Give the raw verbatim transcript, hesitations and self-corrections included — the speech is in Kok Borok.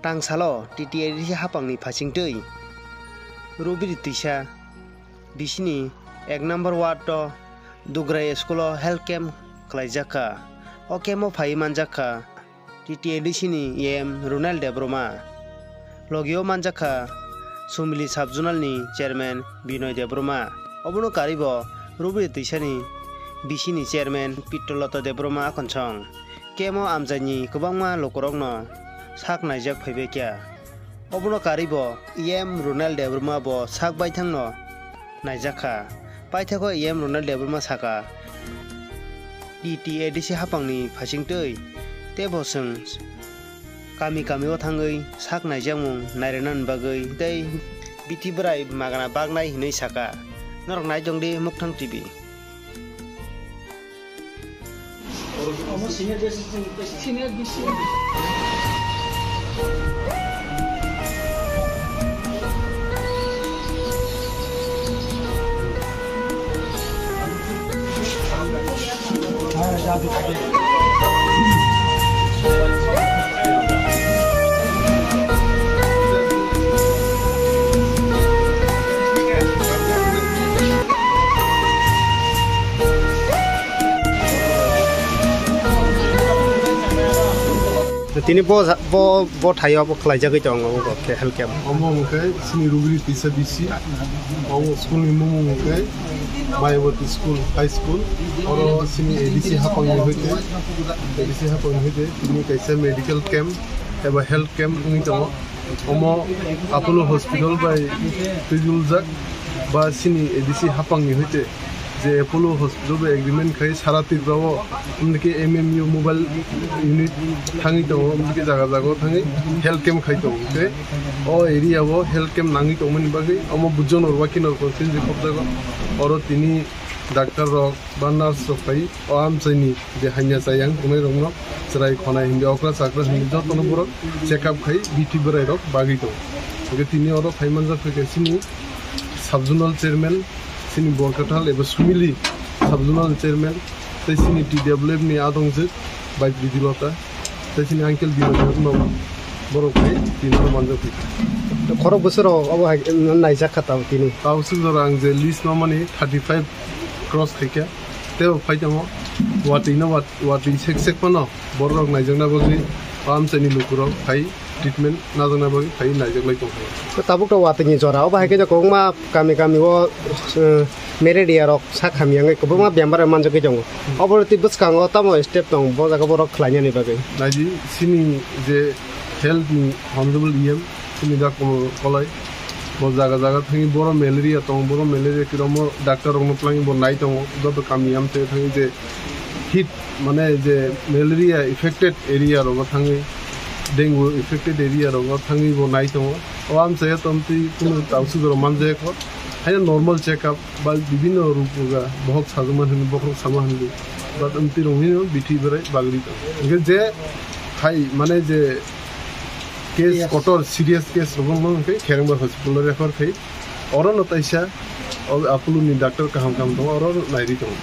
Tangsalo T T A D C haphangni phasingtwi Rubiri twisa bisini ek number ward o Dugrai school o health camp khlaijak kha. O camp o phaiwi manjak kha T T A D C ni E M Ronald Debbarma. Logio manjak kha Sumili Sub Zonal ni Chairman Binoy Debbarma. Obono karwi bo Rubiri twisani bisini Chairman Pitrolata Debbarma akhonsong. Camp o amchaini kwbangma lukurokno sak naijak phaibai kha. Obono karwi bo E M Ronald Debbarma bo sak baithangno naijak kha. Paithago E M Ronald Debbarma saka, T T A D C haphangni phasingtwi teibo chwng kami kami o thangwi sak naijakmung nairwnani bagwi tei bithi bwrai magana baknai hinwi saka. Norok nai tongdi Mukthang T V. Senior D C. Tini bo, bo, bo thaio bo khlaijagwi tongo, bo khe health camp. Omo hwnkhe chini Rubiri tisa bisi. Omo school ni mung hwnkhe Mayawati School, High School. Oro chini A D C haphangni hoite, A D C haphangni hoite tini kaisa medical camp eba health camp wngwi tongo. Omo Apollo Hospital bai twijuljak ba chini A D C haphangni hoite je Apollo Hospital bai agreement khai sara Tripura o, omdike M M U mobile unit thangwi tongo, omdike jaga jaga o thangwi health camp khai tongo. Tei o area o health camp nangwi tongmani bagwi omo Bujonor Wakinor constituency khobjago. Oro tini doctor rok ba nurse rok phai o amchaini je hanya chayang tongnai rokno chwrai khonai hindi okra chakra hindi jotono borok check up khai bithi bwrai rok bagwi tongo. Hwnkhe tini oro phai manjak kha chini sub zonal chairman, chini Borkathal eba Sumili sub zonal chairman, tei chini T W F ni adongjwk bai Pridilota. Tei chini uncle Binoy no borok bai tini no manjak kha. Khorok bwswk rok obo hai naijak kha tao tini. Tao swk jora ang je list no mani thirty five cross khaikha. Tei bo phai tongo watwi no wat-, watwi sek sek phano borok rok naijakna bagwi o amchaini lukurok phai treatment najakna bagwi phai naijaklai tongkha. Tabuk to watwi ni jora obo hai khe kwbangma kami kami o, eh, malaria rok sak hamya wngwi kwbangma bemar manjagwi tongo. Obo tei bwskango tamo step tong bo jaga borok khlainani bagwi? Naidi, chini je health ni honorable E M, chini dak Komol Kolai, bo jaga jaga thangwi boro malaria tongo, boro malaria kiromo doctor rokno twlangwi bo nai tongo, joto kami amchaio thangwi je hit mane je malaria affected area rogo thangwi, dengue affected area rogo thangwi bo nai tongo. O amchaio tongtwi kunu tao swk jora manjaya kho. Haino normal check up ba bibinno ruk roga bohok sajama hinwi bokhorok sama hinwi. But amtwi rongwino bithi bwrai bagri tongo. Hwnkhe je hai mane je case kotor serious case rogo wngkhe Kherengbar hospital o refer khai. Orono taisa o Apollo ni doctor kaham kaham tongo, oro nairi tongo.